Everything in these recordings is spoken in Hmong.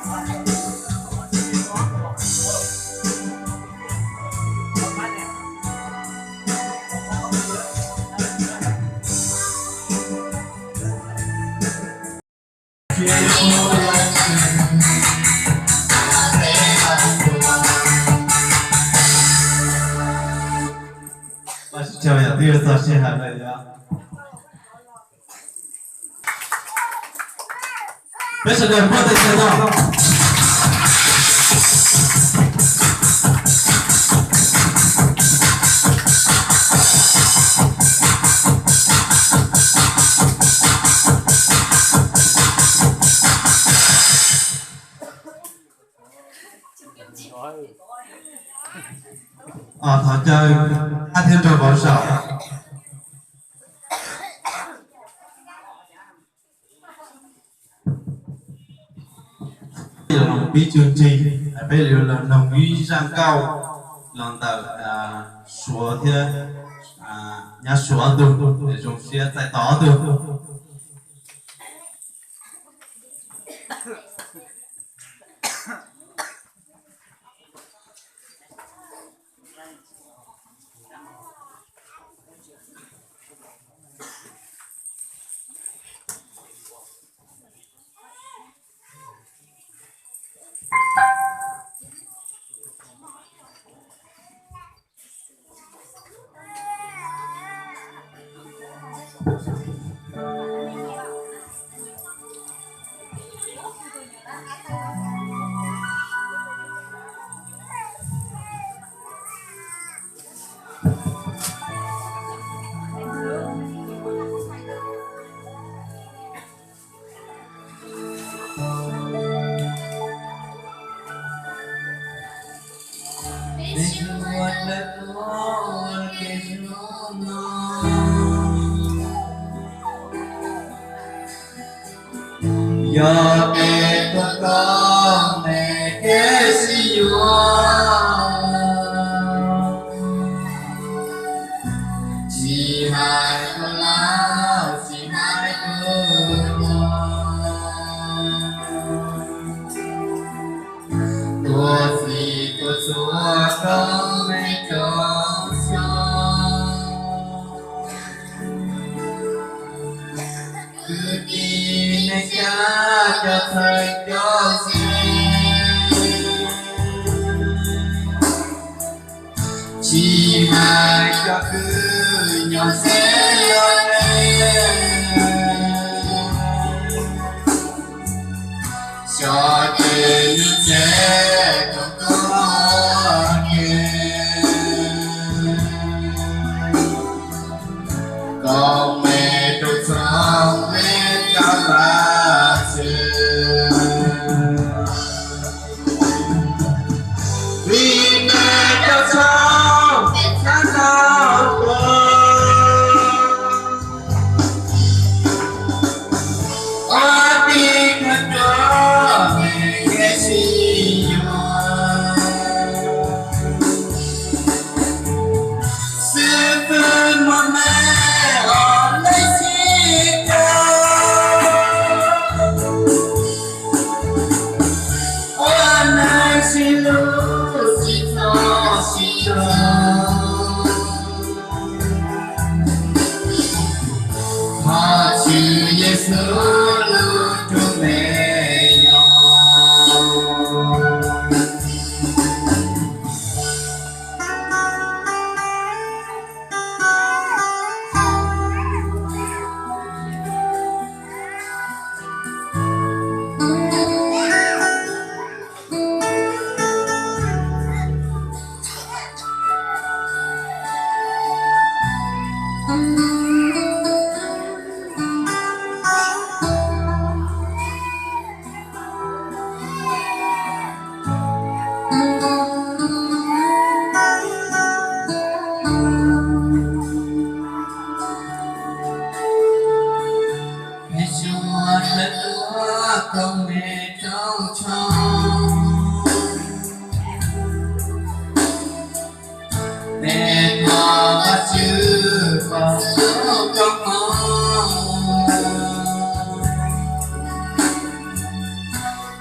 Ua tsaug yog twb yuav txog sij hawm lawm yog. Peb sawv daws npuaj tes taw no. Thov caw dab thiab nraug vauv saum. Peb yuav los pib tswv ntsig, peb yuav los mloog ib zaj nkauj los ntawm Suav thiab nyab Suav ob tug, zoo siab txais tos ob tug. Yog peb tuaj koj me kev sib yuav, tsis hais koj laus tsis hais koj hluas, tuaj txhij tuaj txhua koj me cov xyoo. Kwv tij neej tsa cov txawj cov xeeb, tsis hais cov kwv nyob ze los ne, xyov ces nws tsev rau koj ke, koj me rau txog me kab vaj tsev. Vim me rau txog me txhab tau tuag, ua tij kawg rau me kev sib yuav. Xib fwb muaj me os leej sib kawg, ua neej sib hlub sib txhawb sib txhawb. Thov Tswv Yexus lub ntuj me nyob. Peb suav dlawb tuaj koj me roob tshoob, peb thov Vajtswv pab txhawb koj hmoov,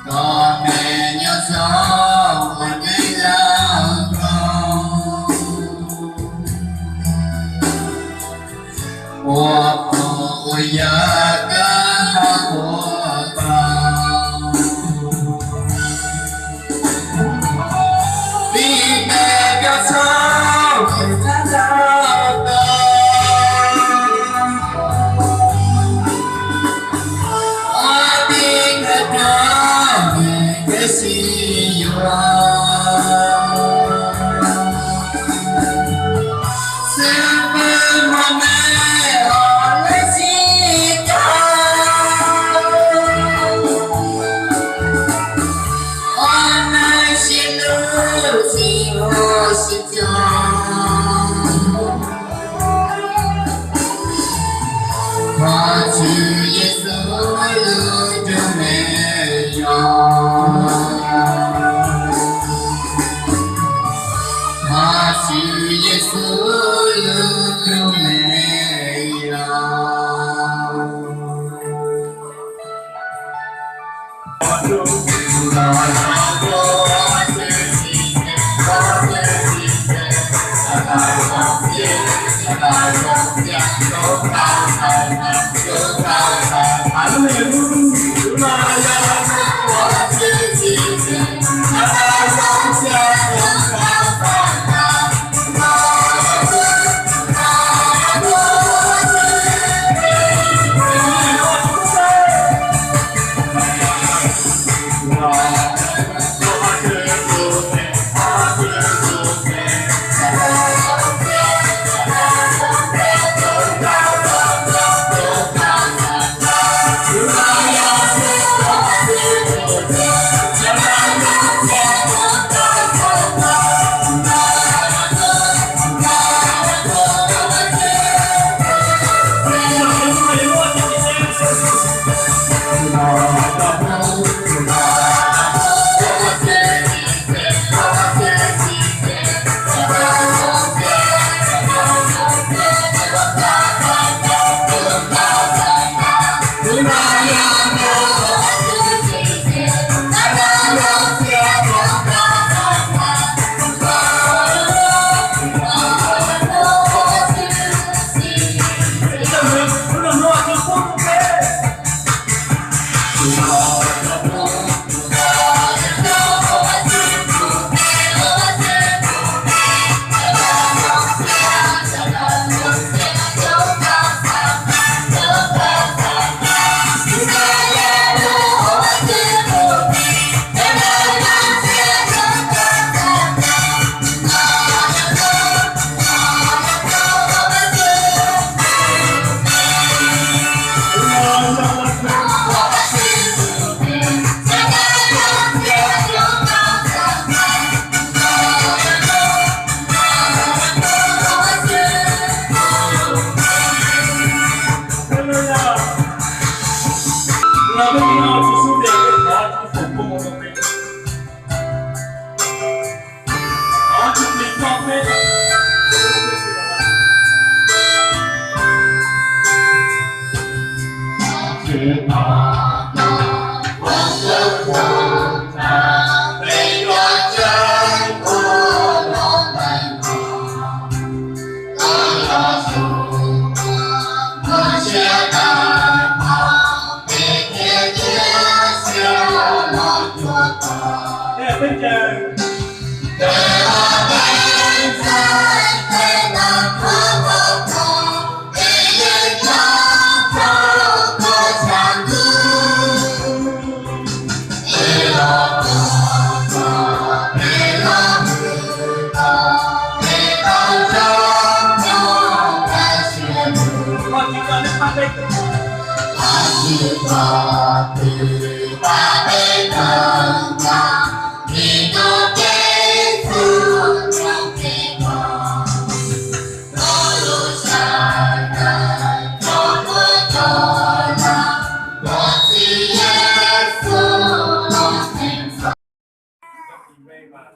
koj me Ua phoom ua ywg koj ua phoom, vim tes koj txhob phem tag nrho koj. Ob peb koj rov mus thiab sib yuav, xwb peb hmov me los lawv tsis tau. Ob nab sib hlub tsis ua sib cog, Vajtswv Yexus lub ntuj me yog, Vajtswv Yexus lub ntuj me yog.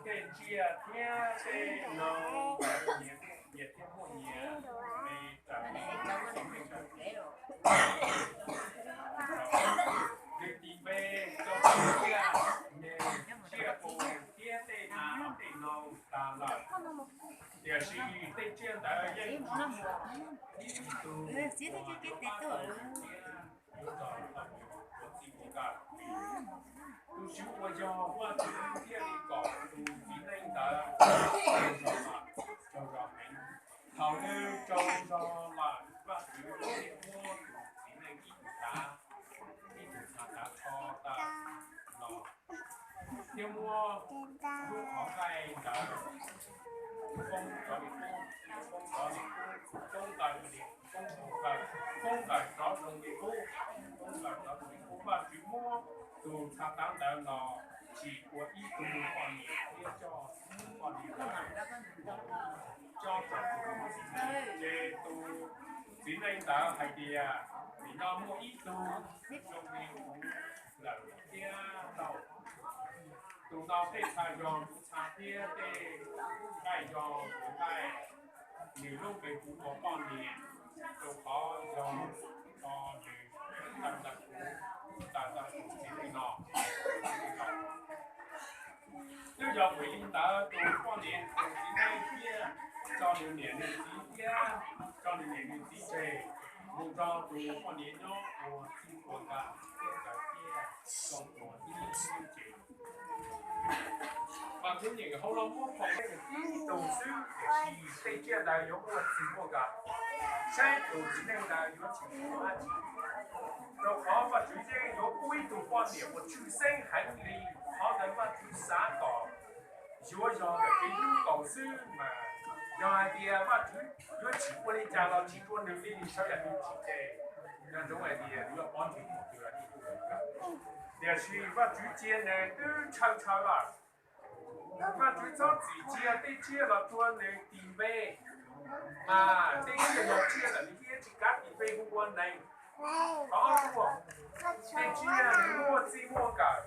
Tej tsiaj thiab tej no, nyias thiab muaj nyias, li tas li, Tiam sis tej tsiaj ntawd yeej tsis muaj ib tug uas yuav pab tau thiab yuav rau tau tus txiv muam kawm. Tus Tswv uas yog Vajtswv thiaj li kom tus txiv neej ntawd tsaug zog heev. Thaum nws tsaug zog lawm, Vajtswv thiaj muab tus txiv neej ib tug tav, ib tug txha tav rho tawm los, thiab muab lub qhov nqaij ntawd poob rov li qub, poob rov li qub, poob tawm li, poob tawm, poob tawm rov zoo li qub, poob tawm rov zoo li qub. Vajtswv muab tus txha tav ntawd los tsim ua ib tug poj niam thiab coj tus poj niam ntawd coj rau tus txiv neej. Ces tus txiv neej ntawd hais tias, nim no muaj ib tug zoo li kuv lawm thiab lauj. Tus no tej txha yog kuv txha thiab tej nqaij yog kuv nqaij. Nws lub npe hu ua poj niam, rau qhov yog tso nws tawm ntawm kuv, tawm ntawm tus txiv neej no. Twb yog vim li ntawd tus poj niam tus txiv neej thiaj tso nws niam nws txiv thiab tso nws niam nws txiv tseg, mus nrog tus poj niam nyob ua txij ua nkawm thiab nkawd thiaj zoo ua ib lub neej. Mas kuv nyeem hauv los muab phau ntawv ib tug xwb, tiam sis tej tsiaj ntawd yuav muaj txij muaj nkawm, saib tus txiv neej ntawd yuav tsis muaj dab tsi. Rau qhov Vajtswv yeej yuav pub ib tug poj niam uas tshwj xeeb heev li qhov ntawd Vajtswv xav kom yuav yog ntawm kev hlub nkaus xwb mas, yog hais tias Vajtswv yuav tsim ua li cas los tsim rau nws li, sawv daws nws tsis ces, nco ntsoov hais tias nws yuav pov tseg tus twg los yeej tsis kam. Tiam sis Vajtswv cia nws twb ntshaw ntshaw lawm, Vajtswv txhob txwm cia tej tsiaj los rua nws tis npe, mas tej tsiaj yog tsiaj lawm nws thiaj tsis kav tis npe hu ua neeg. Thov tuaj, tej tsiaj nws muaj txij muaj nkawm,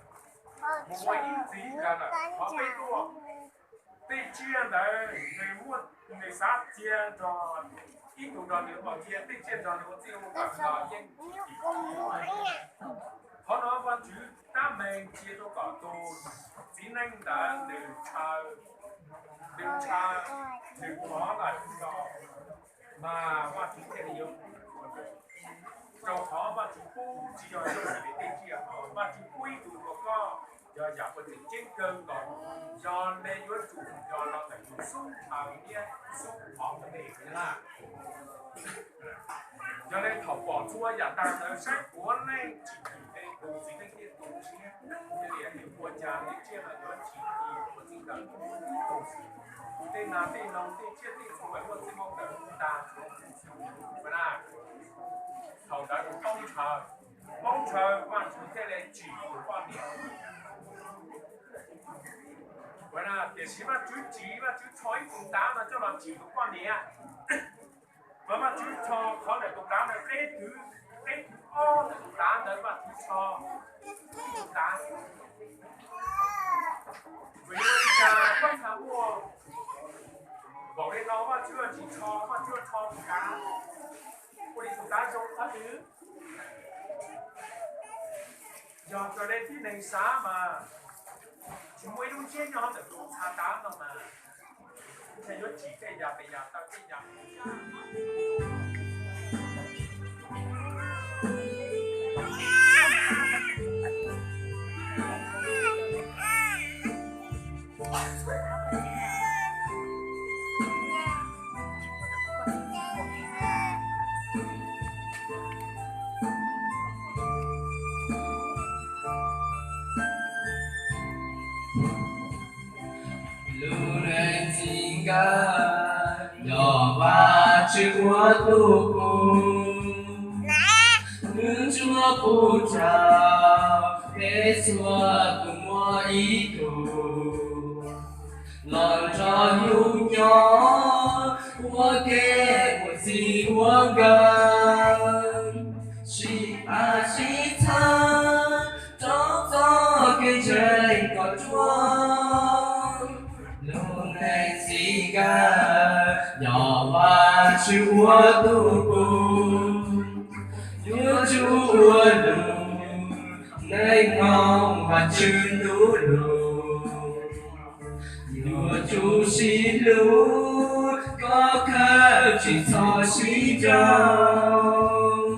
mus ua ib txij nkawm lawm, thov peb tuaj. Tej tsiaj ntawd nws muaj, nws xav cia nrog ib tug nrog nws, los cia tej tsiaj nrog nws ua txij ua nkawm los yeej tsis. Qhov no Vajtswv tab meeg cia rau kom tus txiv neej ntawd nws ntshaw, nws ntshaw, nws thov lawm tso, mas Vajtswv thiaj li yuav pub rau nws. Rau qhov Vajtswv pub tsis yog yooj yim li tej tsiaj, Vajtswv pub ib tug rau koj yog yam uas tseem ceeb kawg nkaus, yog li yuav tsum yog los ntawm tus xub ntshaw thiab xub thov rau nej na. Yog li thaum pom txhua yam tag ntawd saib puav leej tsis tsim tej tus txiv neej thiaj tu siab, thiaj li hais tias ua cas tej tsiaj no yuav tsis ua txij nkawm, tej nas tej noog tej tsiaj tej txhu muaj txij muaj nkawm tag. Thaum ntawd tus poob ntshaw, poob ntshaw Vajtswv thiaj li tsim tus poj niam. Ua tiam sis Vajtswv tsim, Vajtswv tso ib tug tav no coj los tsim tus poj niam. Mas Vajtswv tso qhov ntawm tus tav ntawd qeb twv, qeb twv ob ntawm tus tav ntawd Vajtswv tso ib tug tav. Vim li cas koj txhaj muaj npaum li no Vajtswv tsis tso, Vajtswv tso tus tav, ua li tus tav zoo qhov twg? Yog raws li tib neeg xav mas tsis muaj ib lub ntsiab nyob ntawm tus txha tav no mas, ntshe yuav tsim tej yam pes yam taw tej yam. Lub neej txij nkawm yog Vajtswv ua tus pub, nws tsuas pub rau peb txhua tus muaj ib tug los nrog yus nyob ua ke ua txij ua nkawm, sib pab sib txhawb rau txoj kev ntseeg kom ruaj. Lub neej txij nkawm yog Vajtswv ua tus pub, yuav tsum ua lus neej mloog Vajtswv ntu lus, yuav tsum sib hlub tsis txhob sib nrauj,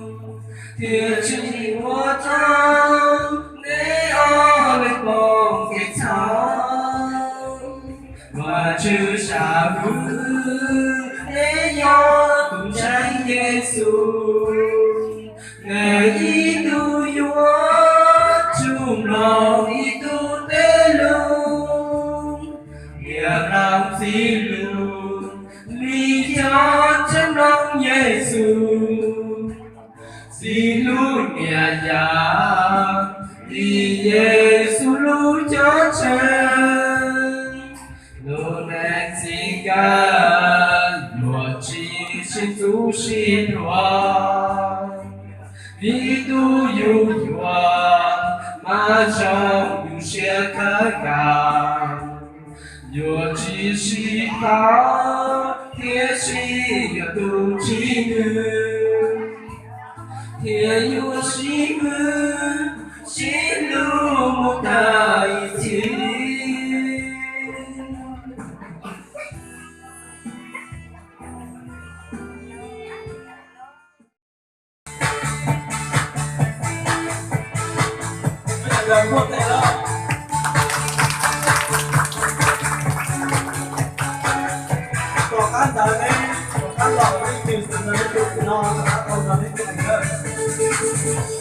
thiaj tsis ua rau nej ob leeg poob kev txhaum. Vajtswv sam hwm nej yog tus ntseeg Yexus, nej ib tug yuav tsum mloog ib tug teb lus, niaj hnub txij lus li cov ntseeg mloog Yexus, txij hlub nyiam yam li Yexus hlub cov ntseeg. Lub neej txij nkawm yuav tsis sib ntxub sib pluag, ib tug yug yuav mas zoo yus siab khawb nkaus, yuav tsis sib tau thiab sib yuav tus tsis nws, thiaj yuav sib hwm sib hlub mus tag ib txhis. Tom qab ntawd ne, tom qab los ne, tus no, tom qab tau los ne, tus no.